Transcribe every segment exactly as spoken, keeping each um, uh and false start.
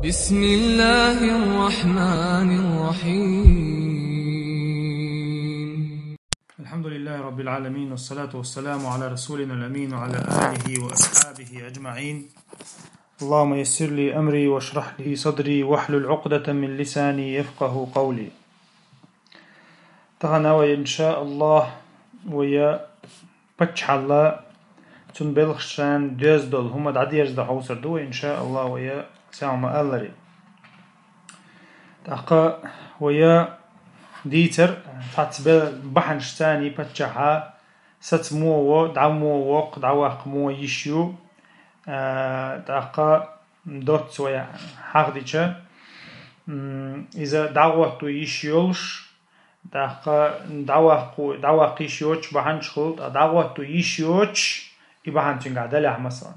بسم الله الرحمن الرحيم. الحمد لله رب العالمين، والصلاة والسلام على رسولنا الأمين وعلى آله وأصحابه أجمعين. اللهم يسر لي أمري واشرح لي صدري واحلل عقدة من لساني يفقه قولي. Тахан вай, иншааллахӀ, вай паччахьалла, цун белхашца доьзна дола хӀума дӀадерзаде хьовсар ду вай, иншааллахӀ, вай сагӀа ма аллара. ТӀаккха вай дийцар цхьацца бе-, бахьанашца паччахьа саца мо во, дӀа мо воккха, дӀаваккха мо йиш ю. А, тӀаккха доцца вай хьахдича, м, иза дӀагӀотто йиш йолаш, тӀаккха дӀаваккха, дӀаваккха йиш йоцаш бахьанаш хул, тӀаккха дӀагӀотто йиш йоцаш, и бахьан цунгахь далехь, масала.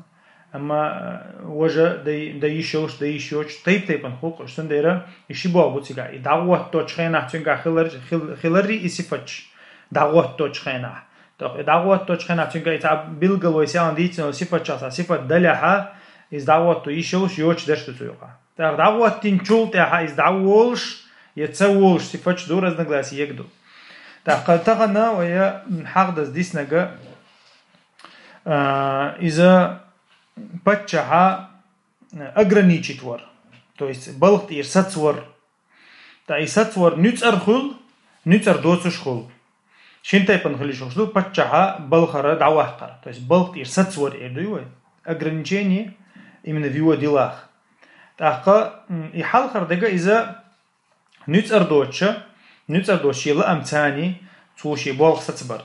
Амма, э, важа дай, дай йиш йолаш, дай йиш йоцаш, тайп-тайпана хул-кх уж. Цундела и ши болх бу цигахь. И дӀагӀотточу хенахь цунгахь хилар-, хил-, хиларий и сифаташ, дӀагӀотточу хенахь. ТӀаккха и дӀагӀотточу хенахь цунгахь и цхьа билггал вай селхан дийцина йола сифаташца цхьа сифат далехьа, иза дӀагӀотто йиш йолаш, йоцаш дерш ду цу юкъа. ТӀаккха дӀагӀоттинчул тӀехьа иза дӀаволаш я ца волаш сифаташ ду, разногласия ег ду. ТӀаккха тахан вай, м, хьахдаза диснарг, а, иза паччахьа, а, ограничить вар. То есть балха тӀера сацавар. ТӀаккха и сацавар нуьцкъала хул, нуьцкъала доцуш хул. Шин тайпана хила йиш йолаш ду паччахьа балхара дӀаваккхар. То есть балха тӀера сацавар эр ду вай. Ограничение именно в его делах. ТӀаккха, м, и хьалхара дерг иза нуьцкъала доцуш, нуьцкъала доцуш шен лаамца цо шен болх сацабар.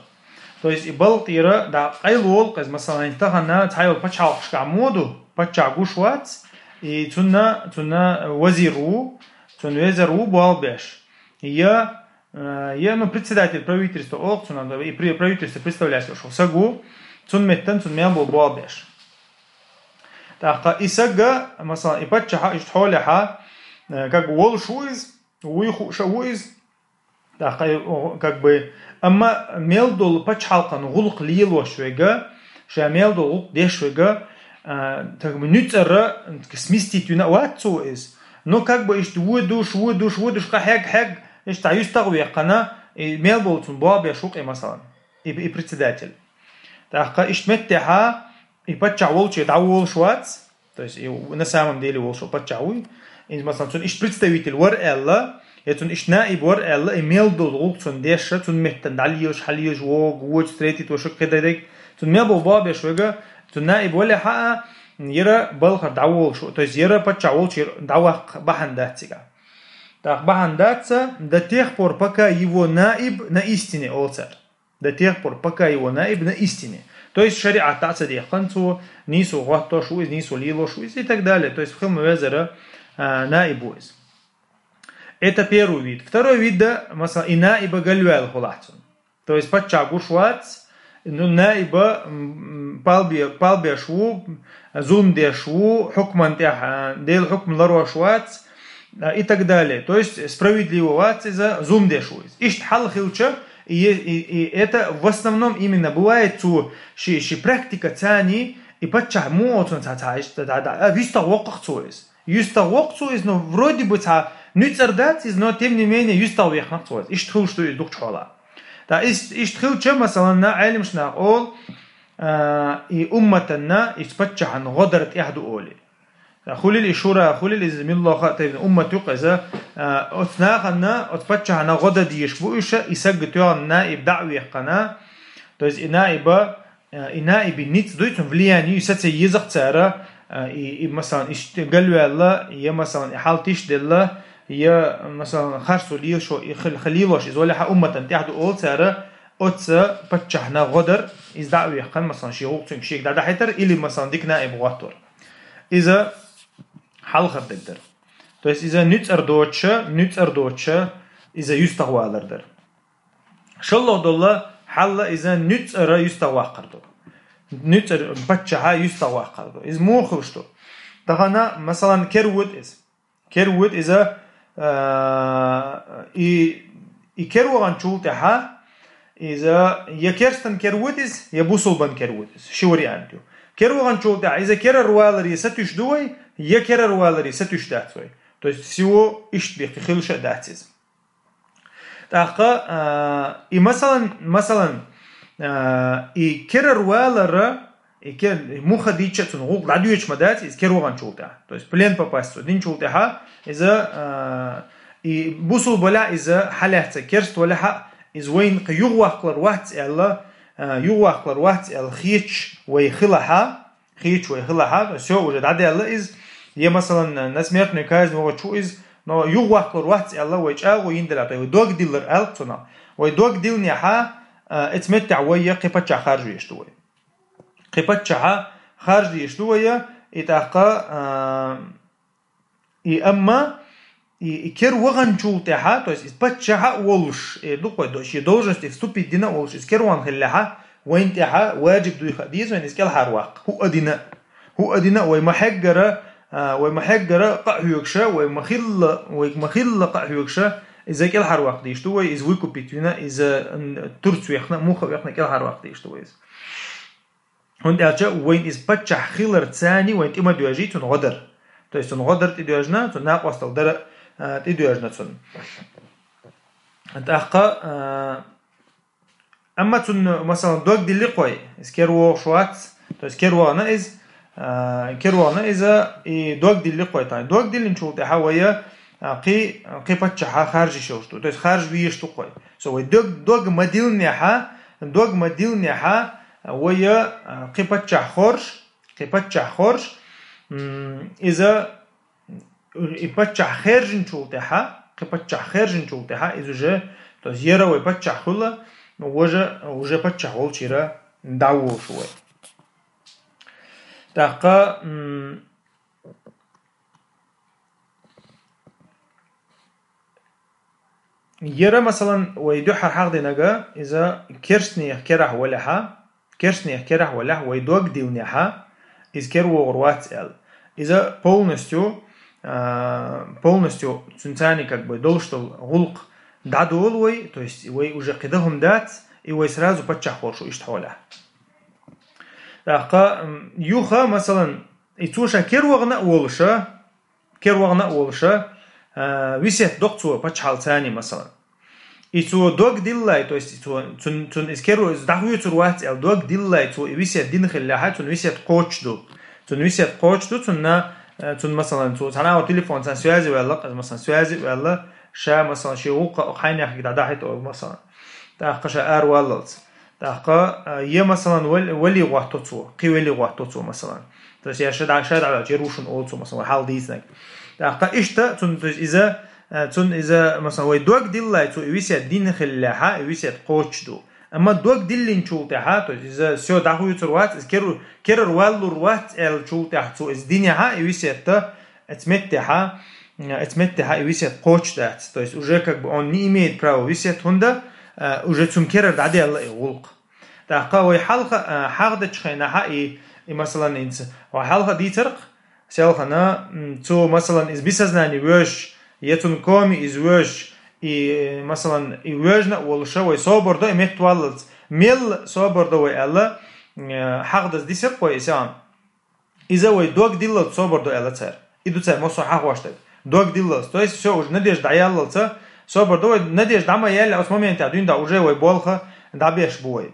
То есть и балха тӀера дӀа къайлаволу-кх иза, масала, тахан цхьайолу пачхьалкхашкахь мо ду, паччахь гуш вац, и цунна, цунна вазир ву, цунна везар ву болх беш. Я, э, я, ну, председатель правительства олу-кх цунах, и пре-, правительство представлять йолуш волу саг ву, цунна меттана цунна мел болу болх беш. ТӀаккха и саг, масала, и паччахьа иштта хьолехьа, э, как бы волуш ву иза, вуй хууш а ву иза. ТӀаккха и, о, как бы, амма мел долу пачхьалкхан гӀуллакх лелош верг, ша мел долу гӀуллакх деш верг, а, так бы нуьцкъала сместить вина а вац цо иза. Ну, как бы иштта вуй душ, вуй душ, вуй душ, къа хьег, хьег, иштта юьстагӀ веккхана, и мел болу цунна болх беш ву-кх и, масала, и, и председатель. ТӀаккха иштта меттехьа, и паччахь волче дӀаволуш вац, то есть и на самом деле волуш паччахь вуй. И, масала, цунна иштта представитель вара аьлла, я цунна иштта наиб вара аьлла, и мел долу гӀуллакх цунна деш, цунна меттана дӀалелаш, хьалелаш, вогӀу, вочу встретить вашу кхидерг, цунна мел болу болх беш верг, цунна наиб валехьа а, яра балхара дӀаволуш, то есть яра паччахь волче дӀаваккха бахьана дац цигахь. ТӀаккха бахьана дац до тех пор, пока его наиб на истине, олу цара. До тех пор, пока его наиб на истине. То есть шариӀат дӀа а ца дехкан цо, нийсо гӀоттош ву иза, нийсо лелош ву иза и так далее. То есть хила ма везара, а, наиб ву иза. Это первый вид. Второй вид, да, масала, и наиба галваьлла хулахь цунна. То есть паччахь гуш вац, ну, наиба, м, м, палбе-, палбеш ву, зулм деш ву, хьукман тӀехь, а, Делан хьукм ларош вац, а, и так далее. То есть справедливо вац иза, зулм деш ву иза. Иштта хьал хилча, и, и, и это в основном именно бывает цо ши, ши практика цани, и паччахь муха цунна ца, ца, иштта, да, да, а, юьстагӀ воккхах цо иза. ЮьстагӀ воккху цо иза, но вроде бы цхьа нуьцкъала дац иза, но тем не менее юьстагӀ вехнах цо иза. Иштта хуьлуш ду иза дукхачу хьолахь. Ткъа ис-, иштта хилча, масалан, Ӏеламнаха олу, а, и умматанна, и паччахьан гӀо дар тӀехь ду олий. Хуьлил и шура, хуьлил иза муьлхха а тайпана уммат ю-кх иза, а, оцу нахана, оцу паччахьана гӀо дан дезаш бу уьш, и саг тоьхна наиб дӀа а веккхана, то есть и наиба, Э, и наибин ницкъ дуй цунна, влияние, и саца еза-кх цара, э, и, и, масалан, иштта галваьлла, я, масалан, и хьал тишделла, я, масалан, харцо лелаш, и хил-, хила лелош, иза валехьа умматан тӀехь ду олу цара, оцу паччахьна гӀо дар, иза дӀа а вехкан, масалан, шен гӀуллакх цуьнга шега дӀадахьийтар, или, масалан, дика наиб гӀоттор. Иза хьалхара дерг дара. То есть иза нуьцкъара доцуша, нуьцкъара доцуша, иза юьстагӀвалар дара. ШоллагӀа долу хьал иза нуьцкъара юьстагӀваккхар ду. Нуьцкъара паччахьа юьстагӀваккхар ду. Иза муха хуьлуш ду? Тахана, масалан, кер вуьту иза. Кер вуьту иза, а, и, и кер ваханчул тӀаьхьа, иза я керстан кер вуьту иза, я бусулбан кер вуьту иза. Ши вариант ю. Кер ваханчул тӀехьа иза керара валаре сатуьйсуш ду вай, я керара валаре сатуьйсуш дац вай. То есть всего иштта бехке хилла а дац иза. ТӀаккха, а, и масалан, масалан, а, и керара валар, и ке-, и муха дича цунна гӀуллакх дӀадоьдуш ма дац, иза кер ваханчул тӀехьа. То есть плен попасть цо динчул тӀехьа, иза, а, и бусалба валехь иза хьалаьцна, керста валехь а, иза вайна кхы юхаваккхалур вац аьлла, а, юхаваккхалур вац аьлла хеташ вай хилахь, хеташ вай хилахь, всё, уже дӀадаьлла иза. Я, масалан, на смертную казнь вахача ву иза, но юхаваккхалур вац аьлла, вай чӀагӀо йина дале, то есть вай дог диллар аьлла цунах. Вай дог диллинехь, а, эцу меттехь вай я кхин паччахь харжа везаш ду вай. Кхин паччахь харжа дезаш ду вай, и тӀаккха, а, И амма, и, и кер ваханчул тӀехьа, то есть иза паччахь а волуш, э, ду кхой, до-, шен должности вступить дина а волуш, иза кер вахана хиллехь, вайна тӀехьа ваджиб дуй хаа деза вайна иза кӀелхьарваккха. ХӀуъа дина, хӀуъа дина, вай ма хьеггара, а, вай ма хьеггара къа а хьоьгуша, вай ма хилла, вай ма хилла къа а хьоьгуша, иза кӀелхьарваккха дезаш ду вай, иза выкупить вина, иза, м, турца вехна, муха вехна кӀелхьарваккха дезаш ду вай иза. ХӀунда аьлча вайна иза паччахь хиларца царна вайна тӀе ма доьжий цунна гӀо дар. То есть цунна гӀо дар тӀедоьжна, цунна накъостал дар, а, тӀедоьжна цунна. ТӀаккха, а, амма цунна, масалан, дог дилли кхой, иза кер вогӀуш вац, то есть кер вахана иза, а, кер вахана иза, и дог дилли кхой тхьай. Дог диллинчул тӀехьа вай, а, кхин, кхин паччахь харжа йиш йолуш ду, то есть харжа везаш ду кхой. Со вай дог, дог ма диллинехь, дог ма диллинехь, вай, а, кхин паччахь хоржуш, кхин паччахь хоржуш, м, иза, и паччахь хаьржинчул тӀехьа, кхин паччахь хаьржинчул тӀехьа, иза уже, то есть яра вай паччахь хуьлу, важа уже паччахь волчуьра дӀаволуш вай. ТӀаккха, м, Яра, масалан, вай дуьххьара хьахдинарг, иза керстанех керахь валехь, керстанех керахь валехь, вай дог диллинехь, иза кер вогӀур вац аьлла. Иза полностью, а, полностью цуьнан царна как бы долуш долу гӀуллакх дӀадолу вай, то есть вай уже кхин дан хӀума дац, и вай сразу паччахь хоржуш ву иштта хьолехь. ТӀаккха, м, юха, масалан, и цо ша кер вахана а волуша, кер вахана а волуша, а, весет доккху цо паччахьалла царна, масалан. И цо дог диллале, то есть цо, цун, цун иза кер, иза дӀахоьцур вац аьлла, дог диллале цо и весет дина хиллехь, цун весет кхочуш ду. Цун весет кхочуш ду, цунна, а, цун, масалан, цо цхьана а телефон цхьана связи ваьлла, масалан, связи а ваьлла, ша, масалан, шен гӀуллакха хьайнехь дӀадахьийта олу, масалан. ТӀаккха ша араваллалц. ТӀаккха, а, я, масалан, вал-, вали гӀотто цо, кхин вали гӀотто цо, масалан. То есть, я ша дӀа-, ша дӀаваьлча, я рушун олу цо, масалан, хьал дийцинарг. ТӀаккха иштта, цун, то есть, иза, а, цун иза, масалан, вай дог диллале цо и весет дина хиллехь, и весет кхочуш ду. Амма дог диллинчул тӀехьа, то есть, иза всё дӀахоьцур вац, иза керу-, керара валлур вац аьллачул тӀехьа цо иза динехь, и весет, эцу меттехь, эцу меттехь и весет кхочуш дац. То есть, уже как бы он не имеет права весет, хӀунда, а, уже цунна керара дӀадаьлла и гӀуллакх. ТӀаккха вай хьалха, а, хьахдечу хенахь и, и, масалан, инца, вай хьалха дийцарх, селхана, м, цо, масалан, иза без сознания воьжуш, я цунна кома иза воьжуш, и, масалан, и воьжна а волуша, вай собар до и меттаваллалц, мелла собар до вай аьлла, м, хьахдаза дисарх вай и сагӀан. Иза вай дог диллалц собар до аьлла цара. И ду цара массо а хьахош дерг. Дог диллалц. То есть, всё, уже надежда дӀаяллалца собар до вай, надежда дӀа ма яьлла, оцу моментехь дуьйна дӀа уже вай болх дӀабеш бу вай.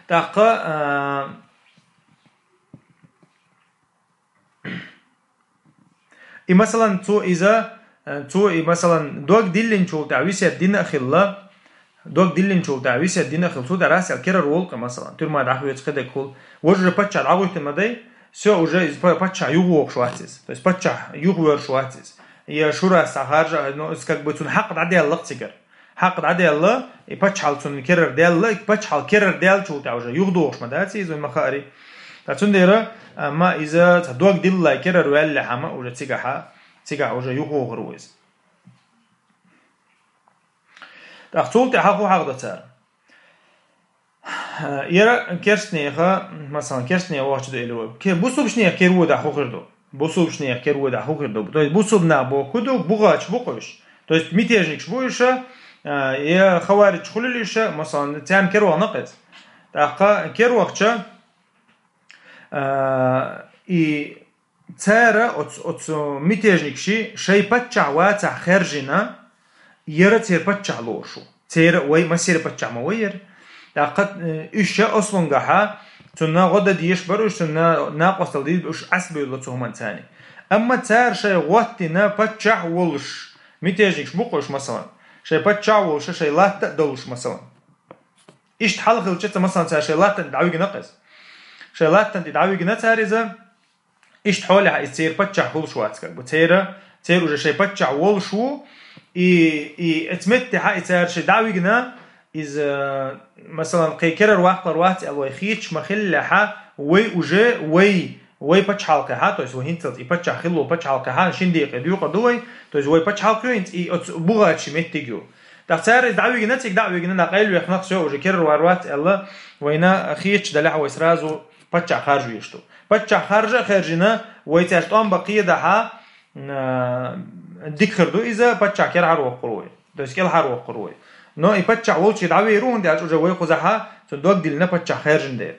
ТӀаккха, а, и, масалан, цо иза, а, цо и, масалан, дог диллинчул тӀехьа весет дина а хилла, дог диллинчул тӀехьа весет дина а хилла, цул тӀаьхьа рассел керара волу кхин, масалан, тюрьма дӀахоьцу, кхидерг хуьлу. Важа уже паччахь дӀахӀоьттина ма дай, всё, уже иза па-, паччахь юхавогӀуш вац иза. То есть паччахь юхаверш вац иза. Я шура схьахаржа, ну, иза как бы цунна хьакъ дӀадаьлла-кх цигара. Хьакъ дӀадаьлла, и паччахьалла цунна керара даьлла, и паччахьалла керара даьллачул тӀехьа уже юхадогӀуш ма дац иза, вай ма хаьара. Ткъа цундела, а, ма иза цхьа дог диллале керара ваьллехь ма уже цигахьа, цигахь уже юхавогӀур ву иза. ТӀаккха цул тӀаьхьа хӀун хьахдо цара? Яра керстанеха, масалан, керстанех вахча ду или вай. Ке-, бусулбашнех кер водахь хӀун хир ду? Бусулбашнех кер водахь хӀун хир ду? То есть бусулба нах боху ду, бухача бу-кх уьш. То есть мятежникаш бу уьш, а, я хаваридж хуьлийла уьш, масалан, царна кер вахана-кх иза. ТӀаккха кер вахча, А, и цара оцу, оцу мятежникаша шайн паччахь вацахь хаьржина, яра церан паччахь лоруш ву. Церан вай, массеран паччахь ма вай яра. ТӀаккха, э, уьш ша ослунгахьа, цунна гӀо дан дезаш бара уьш, цунна накъостал дийр бара уьш, Ӏасбевлла цу хӀуманца. Амма цара шайн гӀоттина паччахь волуш, мятежникаш бу-кх уьш, масалан, шайн паччахь волуш, шайн латта а долуш, масалан. Иштта хьал хилча, ца, масалан, цара шайн латтана дӀавигна-кх иза. Шайн латтана тӀе дӀавигна цара иза, иштта хьолехь иза церан паччахь хуьлуш вац, как бы. Церан, церан уже шайн паччахь волуш ву, и, и оцу меттехьа и цара шайн дӀавигна, иза, масалан, кхин керара ваккхалур вац аьлла вай хеташ ма-хиллехьа, вай уже, вай, вай пачхьалкхехьа, то есть вай хӀинццалц и паччахь хилла пачхьалкхехьа, шина декъе доькъур ду вай, то есть вай пачхьалкх ю хӀинца, и оцу бухачийн меттиг ю. ТӀаккха цара иза дӀавигна, цига дӀа а вигна, дӀакъайлавехна-кх, всё, уже керара вар вац аьлла, вайна хеташ далехь вай сразу паччахь харжа везаш ду. Паччахь харжа а хаьржина, вай цаьрца тӀом бан кхедахьа, м, дика хир ду иза, паччахь керахьара воккхур ву вай. То есть кӀелхьара воккхур ву вай. Но и паччахь волчу дӀавер ву, хӀунда аьлча уже вай кхузахьа цуьнан дог диллина паччахь хаьржина дела.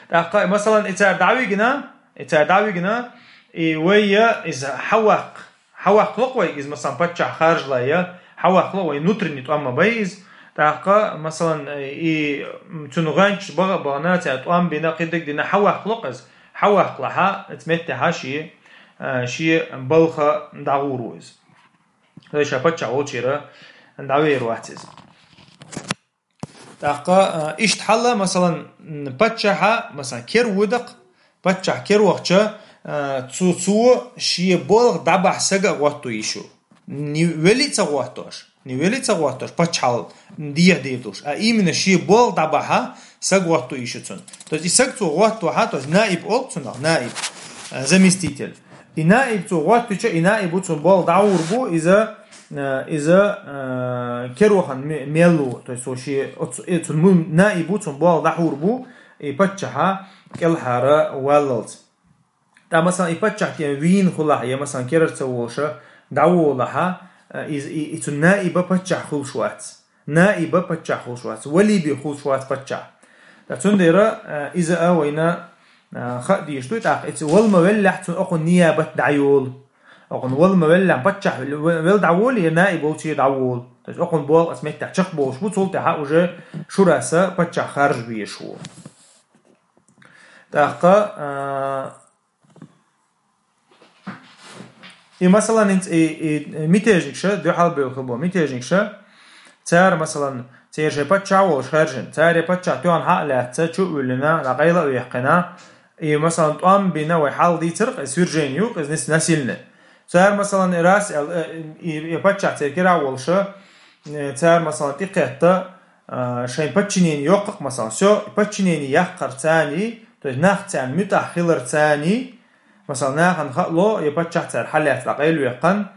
ТӀаккха, масалан, и цара дӀавигна, и цара дӀавигна, и вай я иза хьаваккха, хьаваккхало-кх вай иза, масалан, паччахь харжале, хьаваккхало вай, внутренний тӀом ма бай иза. ТӀаккха, масалан, и цуьнан гӀоьнчаш баха а бахана, цара тӀом бина, кхидерг дина, хьаваккхало-кх иза. Хьаваккхалахьа, оцу меттехьа шен, шен балха дӀагӀур ву иза. Вай ша паччахь волчуьра дӀавер вац иза. ТӀаккха, а, иштта хьала, масалан, м, паччахьа, масалан, кер ву-кх, паччахь кер вахча, а, цо, цо шен болх дӀабахьа сага а гӀотто йиш ю. Не велли а ца гӀоттош, не велли а ца гӀоттош, паччахьал дехьа дийр долуш, а именно шен болх дӀабахьа сага гӀотто йиш ю цунна. То есть и сага цо гӀоттавахьа, то есть наиб олу цунах, наиб, а, заместитель. И наиб цо гӀоттича, и наиб ву цунна болх дӀагӀур бу, иза, э, иза, э, кер вахана ме-, мел ву, то есть цо шен, оцу, э, цунна му-, наиб ву цунна болх дӀахьур бу, и паччахьа кӀелхьара валлалц. ТӀа, масалан, и паччахь тӀе вийна хилахь, я, масалан, керара ца волуша дӀаволахьа, э, иза, и, и цу наиба паччахь хуьлуш вац. Наиба паччахь хуьлуш вац, валибе хуьлуш вац паччахь. Ткъа цундела, э, иза а вайна, э, хаа дезаш ду, тӀаккха иза вала ма веллехь, цунна окхунна ниябат дӀайолу. Окхунна вала ма веллехь, паччахь вел, вел дӀаволу, я наиб волчу дӀаволу. То есть окхунна болх оцу меттехь чекхболуш бу, цул тӀаьхьа уже шура са паччахь харжа везаш ву. ТӀаккха, э, И, масалан, хӀинца и, и мятежникаша, дуьхьал бевлла хилла болу мятежникаша, цара, масалан, церан шайн паччахь а волуш хаьржина, цара и паччахь тоьхна хьа а лаьцна, чу а вуьллина, дӀакъайла а ваьккхина, и, масалан, тӀом бина вай хьалха дийцира-кх, и свержение ю-кх, иза нис-, насильно. Цара, масалан, и раз, э, и, и паччахь церан кирахь волуша, э, цара, масалан, тӀекхетта, э, шайн подчинение йоккху-кх, масалан, всё, подчинение яккхарца, то есть нах царна муьтӀахь хиларца, Масала, нахана хаало, я паччахь цара хьалаьцна дӀакъайлаваьккхина,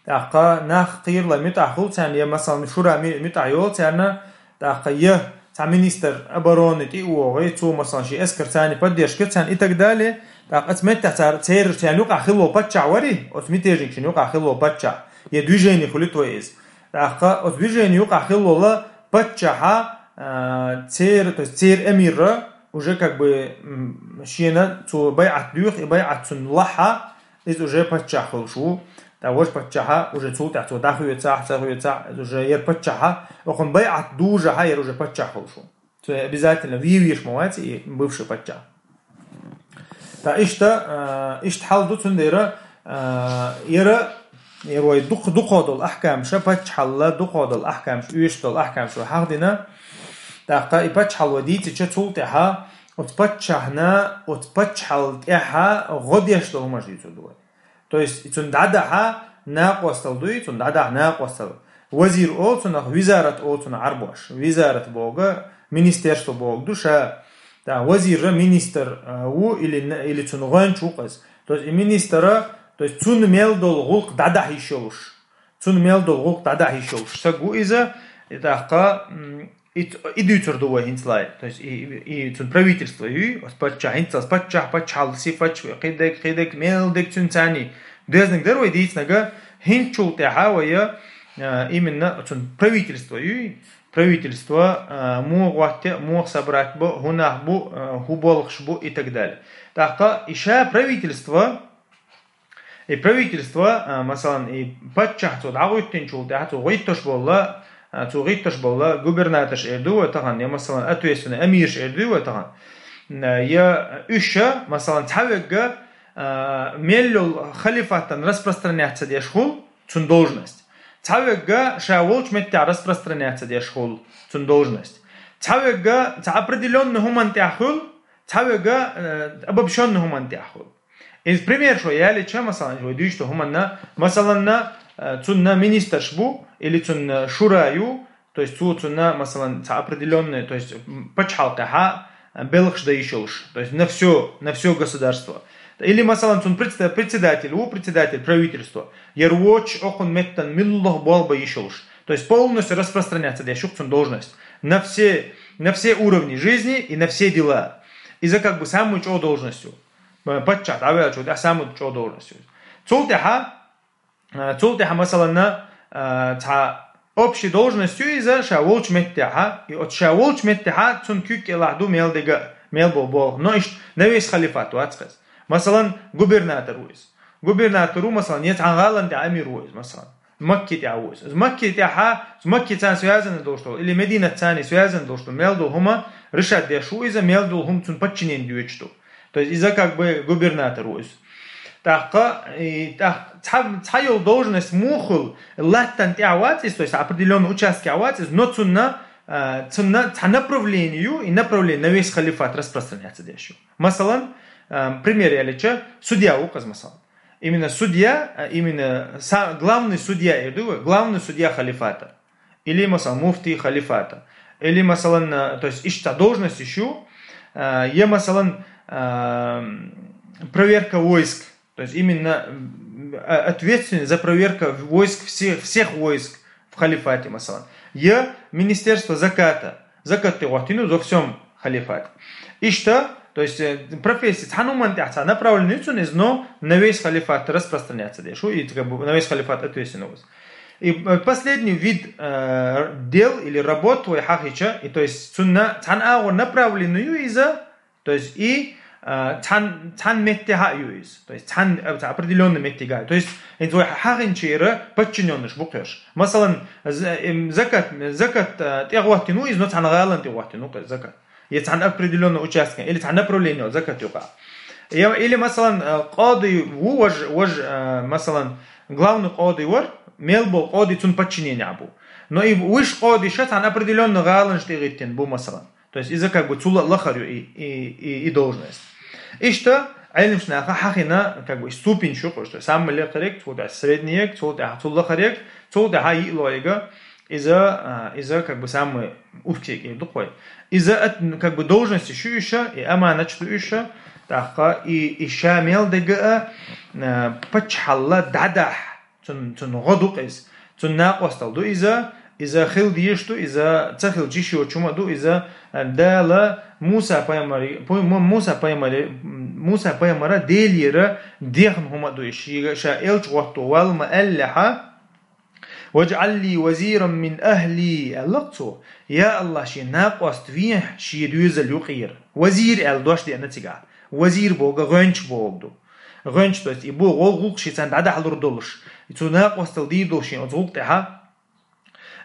тӀаккха нах кхерале муьтӀахь хуьлу царна, я, масала, шура ми-, муьтӀахь йолу царна, тӀаккха я цхьа министр обороны тӀе а вогӀий, цо, масала, шен эскарца поддержка царна и так далее, тӀаккха оцу меттехь цара, церан, церан юкъахь хилла паччахь варий, оцу мятежникашна юкъахь хилла паччахь, я движение хуьлуьйту вай иза. ТӀаккха оцу движение юкъахь хиллал паччахьа, а, церан, то есть церан эмира уже как бы, м, шена цо байӀат дуьйху, и байӀат цунна лахьа, иза уже паччахь хуьлуш ву. ТӀаккха важа паччахьа уже цул тӀаьхьа цо дӀахоьцахь, ца хоьцахь, иза уже яра паччахьа, окхунна байӀат дужахьа, яра уже паччахь хуьлуш ву. Цо обязательно вийвеш ма вац и бывший паччахь. Ткъа иштта, а, иштта хьал ду цундела, а, яра, яра вай дукха, дукха долу ахкамаша, паччахьалла дукха долу ахкамаш, оьшуш долу ахкамаш вай хьахдина. ТӀаккха и паччахьалла вай дийцича, цул тӀаьхьа оцу паччахьна, оцу паччахьалла тӀаьхьа гӀо деш долу хӀумаш дийцур ду вай. То есть, и цунна дӀадахьа накъостал дуй, цунна дӀадахьа накъостал. Вазир олу цунах, визарат олу цунах Ӏарбоша. Визарат бохург, министерство бохург ду ша. ТӀаккха вазирра министр, а, ву или н-, или цунна гӀоьнча ву-кх иза. То есть, и министра, то есть, цунна мел долу гӀуллакх дӀадахьа йиш йолуш. Цунна мел долу гӀуллакх дӀадахьа йиш йолуш саг ву иза, и тӀаккха, м, и ц-, и дуьйцур ду вай хӀинцале. То есть и, и, и цуьнан правительство ю, оцу паччахь, хӀинцалц паччахь, паччахьалла сифаташ, кхидерг, кхидерг, мел дерг цуьнан царний. Доьзниг дара вай дийцинарг, хӀинцачул тӀаьхьа вай, а, именно цуьнан правительство ю, правительство, а, муха гӀоттае, муха собрать бу, хӀу нах бу, а, хӀу болхаш бу и так далее. ТӀаккха и ша правительство, и правительство, а, масалан, и паччахь цо дӀагӀоттинчул тӀехьа цо гӀитташ болла, а, цо гӀитташ болла губернаторш эр ду вай тахан, я, масалан, ответственный амирш эр ду вай тахан. М, я уьш, масалан, цхьавегга, а, мел йолу халифатан распространяться деш хул цун должность. Цхьавегга ша волчу меттехь распространяться деш хул цун должность. Цхьавегга цхьа определённый хӀуманна тӀехь хуьлу, цхьавегга, э, обобщённый хӀуманна тӀехь хуьлу. Иза пример шо ялича, масалан, вай дуьйцу хӀуманна, масаланна, э, цунна министрш бу, или цунна шура ю, то есть цо цунна, масалан, цхьа определённый, то есть, м, пачхьалкхехьа, э, белхаш дан йиш йолуш, то есть на всё, на всё государство. Или, масалан, цун предста-, председатель ву, председатель правительства, яр вочу окхун меттан милла болх бан йиш йолуш. То есть полностью распространяться деш ю цун должность на все, на все уровни жизни и на все дела. Иза как бы самую чӀогӀа должность ю. Паччахь дӀаваьллачул тӀаьхьа самую чӀогӀа должность ю. Цул тӀаьхьа, а, цул тӀаьхьа, масаланна, а, цхьа общий должность ю иза ша волчу меттехьа, и оцу ша волчу меттехьа цунна куьг кӀелахь ду мел дега, мел бо болх. Но иштта на весь халифат вац кхеза. Масалан, губернатор ву иза. Губернатор ву, масалан, я цхьана гӀалан тӀехь амир ву иза, масалан. Макки тӀехь ву иза. Макки тӀехьа, Макки царна связано долуш долу, или Мединат царна связано долуш долу, мел долу хӀума решать деш ву иза, мел долу хӀума цунна подчинение доьчуш ду. То есть иза как бы губернатор ву иза. ТӀаккха, и, тӀаккха цхьа, цхьа йолу должность муха хуьлу, латтан тӀехь вац иза, то есть определённый участке вац иза, но цунна, а, цунна цхьа направление ю, и направление на весь халифат распространяться деш ю. Масалан, а, пример ялича, судья ву кхеза, масалан. Именно судья, а, именно са-, главный судья эр ду вай, главный судья халифата. Или, масалан, муфтий халифата. Или, масалан, а, то есть иштта должность ю, а, я, масалан, а, проверка войск. То есть именно, м, а, ответственный за проверка войск, всех, всех войск в халифате, масалан. Я министерство заката. Закат тӀе гӀоттийна ву во всём халифате. Иштта, то есть, э, профессия цхьана хӀуманна тӀехь цхьа направление ю цунна иза, но на весь халифат распространяться деш ву, и как бы на весь халифат ответственный ву иза. И, э, последний вид, э, дел или работ вай хьахийча, и то есть цунна цхьана агӀор направление ю иза, то есть и, э, цхьан-, цхьана меттехьа а ю иза, то есть цхьан-, э, цхьа определённый меттигахь. То есть хӀинца вай хьахийчарна подчинённыш бу кхерш. Масалан, з-, эм, закат, закат, э, тӀе гӀоттийна ву иза, но цхьана гӀалан тӀе гӀоттийна ву кхерш закат. Я цхьана определённый участке, или цхьана направление закат юкъа. Я, или, масалан, э, къади ву вож, вож, э, масалан, главный къади вар, мел бо къади цунна подчинение бу. Но и вуьш къади ша цхьана определённый гӀаланаш тӀе гӀиттина бу, масалан. То есть иза как бы цул а лахара ю и, и, и, и должность. Иштта Ӏелимаш наха хьахийна как бы ступеньш ю кхуза, то есть самый лекхариг, цул тӀаьхьа среднийг, цул тӀаьхьа цул лахариг, цул тӀаьхьа йиълагӀиг, иза, а, иза как бы самый узкий эр ду кхой. Иза ат-, как бы должность ю иша, и аманаташ ду иша, тӀаккха и, и ша мел дега а, а, паччахьалла дӀадахь, цун, цун гӀо ду иза, цун накъостал ду иза, иза хила дезаш ду, иза ца хилча йиш йоцуш хӀума ду, иза, а, Дала Муса пайхамари-, пу-, Му-, Муса пайхамари-, Муса пайхамара Делера дехна хӀума ду иза, шега ша элча гӀотто валла ма аьллехьа, «Ваджъал ли вазиран мин ахли», аьлла цо. Я АллахӀ, шен накъост вехьа шен доьзал юкъера. Вазир аьлла дош деана цигахь. Вазир бохург гӀоьнча бохург ду. ГӀоьнча, то есть, и бу гӀо-, гӀуллакх шен царна дӀадахьалур долуш. И цу накъостал дийр долуш шен оцу гӀуллакх тӀехьа.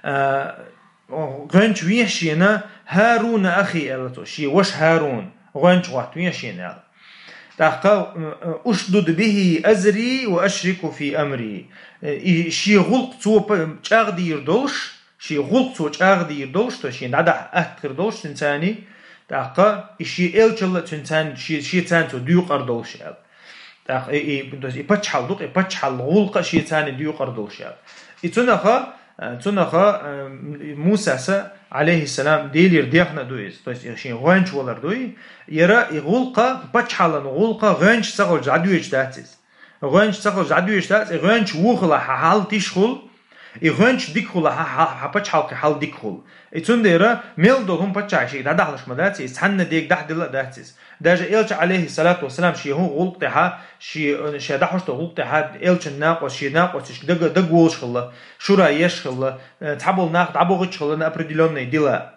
А, гӀоьнча вехьа шена, «ХӀаруна ахи», аьлла цо, шен ваша ХӀарун, гӀоьнча гӀоттавехьа шена аьлла. ТӀаккха, м, м, «Ушдуд бихи азри ва ашрикху фи амри». Э, и шен гӀуллакх цо па-, чӀагӀдийр долуш, шен гӀуллакх цо чӀагӀдийр долуш, то есть шен дӀадахьа атта хир долуш цуьнан царний, тӀаккха и шен элчалла цуьнан царний, шен, шен царний цо дуьйкъар долуш аьлла. ТӀаккха и, и, то есть и паччахьалла ду-кх, и паччахьалла гӀуллакх а шен царний дуьйкъар долуш аьлла. И цунаха, э, цунаха, э, Мусаса, Ӏалайхиссалам, Делера дехна а ду иза. То есть и шен гӀоьнча валар дуй. Яра и гӀуллакха, паччахьаллан гӀуллакха гӀоьнча ца хилча дӀадоьдуш дац иза. ГӀоьнча ца хилча дӀадоьдуш дац, и гӀоьнча ву хилахь хьал тиша хуьлу. И гӀоьнча дика хул хьа, хьа, хьа пачхьалкхе хьал дика хул. И цундела мел долу хӀума паччахьа шега дӀадахьалуш ма дац, иза цхьанна дега дахьадилла а дац иза. Даже Элча, алейхиссалату вассалам, шен хӀу гӀуллакх тӀехьа, шен, шен дӀахьош долу гӀуллакх тӀехьа, Элчан накъост, шен накъосташка дага, дага волуш хилла, шура еш хилла, э, цхьаболу нах дӀабохуьйтуш хилла на определённые дела.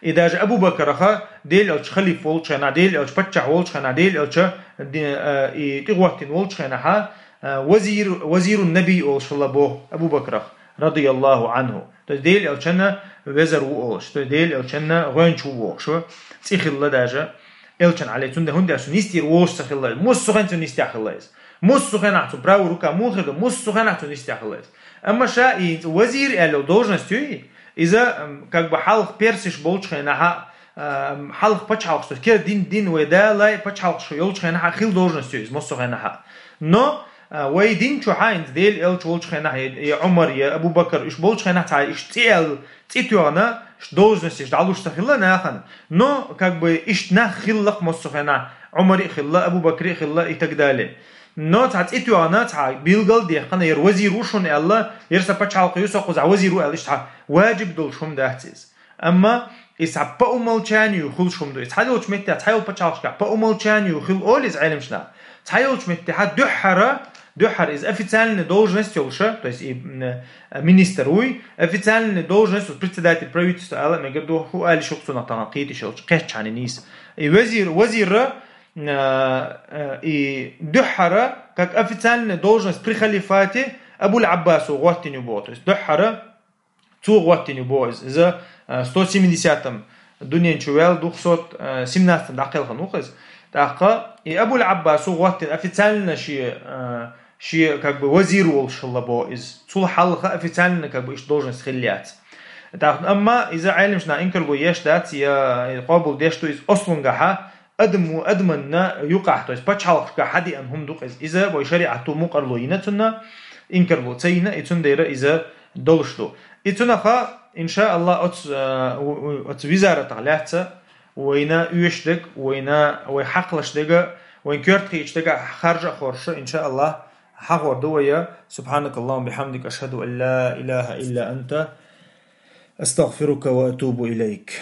И даже Абу Бакараха, Дела Элча халифа волчу хенахь, Дела Элча паччахь волчу хенахь, Дела Элча ди-, э, и тӀегӀоттина волчу хенахьа, э, вазир, вазирун набий олуш хилла боху Абу Бакарах, радияллаху анху. То есть Дела Элчанна везар ву олуш, то есть Дела Элчанна гӀоьнча ву бохуш, цӀе хилла даже. Элчан Ӏалей, цунда хӀунда аьлча нисдийр волуш ца хилла, муссу хенахь цу нисдехь хилла иза. Муссу хенахь цу правая рука муха хилла, муссу хенахь цу нисдехь хилла иза. Амма ша и вазир аьлла должность юй, иза, м, как бы хьалха персиш болчу хенахьа, м, хьалха пачхьалкхаш, то есть кера дин, дин вай далай пачхьалкхаш йолчу хенахьа хилла должность юй иза, муссу хенахьа. Но, а, вай дин чу хьайна Дела Элча волчу хенахь, я, я Ӏумар, я Абу Бакар, уьш болчу хенахь цхьа иш цӀе аьлла, цӀе тоьхна, ш-, должностеш дӀалуш ца хилла нахана. Но, как бы, иштта нах хилла-кх массо хенахь, Ӏумари а хилла, Абу Бакри а хилла и так далее. Но цхьа цӀе тоьхна, цхьа билгал а дехкана, яра вазир ву шуна аьлла, яра сан пачхьалкх ю, со кхузахь вазир ву аьлла, иштта важиб долуш хӀума дац иза. Амма иза цхьа по умолчанию хуьлуш хӀума ду. Иза цхьайолчу меттехь, цхьайолу пачхьалкхашкахь по умолчанию хилла олу иза Ӏеламнаха. Цхьайолчу меттехь дуьххьара, дуьххьара иза официальная должность йолуша, то есть и, м, э, министр вуй, официальная должность, вот председатель правительства ала мегар ду, хӀу али шух цунах тахана кхеташ йолчу, кхеччхьана нийса. И вазир, вазирра, э, э, и дуьххьара, как официальная должность при халифате, Абуль Аббасу гӀоттина ю боху. То есть дуьххьара цо гӀоттина ю боху иза. Иза, э, сто семидесятом дуьнен чу ваьлла, дукха сот, э, семнадцатом дӀакхелхина ву-кх иза. ТӀаккха и Абуль Аббасу гӀоттина официально шен, э, шен, как бы, вазир волуш хилла боху иза. Цул хьалха официально, как бы, иштта должность хилла яц. ТӀаккха, амма иза Ӏеламнаха инкарло еш дац, я къобал деш ду иза, аслунгахьа адам ву, адаманна юкъахь, то есть пачхьалкхашкахь хьадеана хӀума ду-кх иза. Иза вай шариӀато мукъарло йина цунна, инкарло ца йина, и цундела иза долуш ду. И цунаха, иншааллах, оцу, э, у-, у-, оцу визаратах лаьцна вайна оьшург, вайна, вай хьакхалаш дерг, вайн коьрта хиъча дерг харжа а хоржуш, иншааллах, хьахор ду вай. Субханакаллахумма бихамдик, ашхаду ан ла илаха илла анта, астагфирука ва атубу илайк.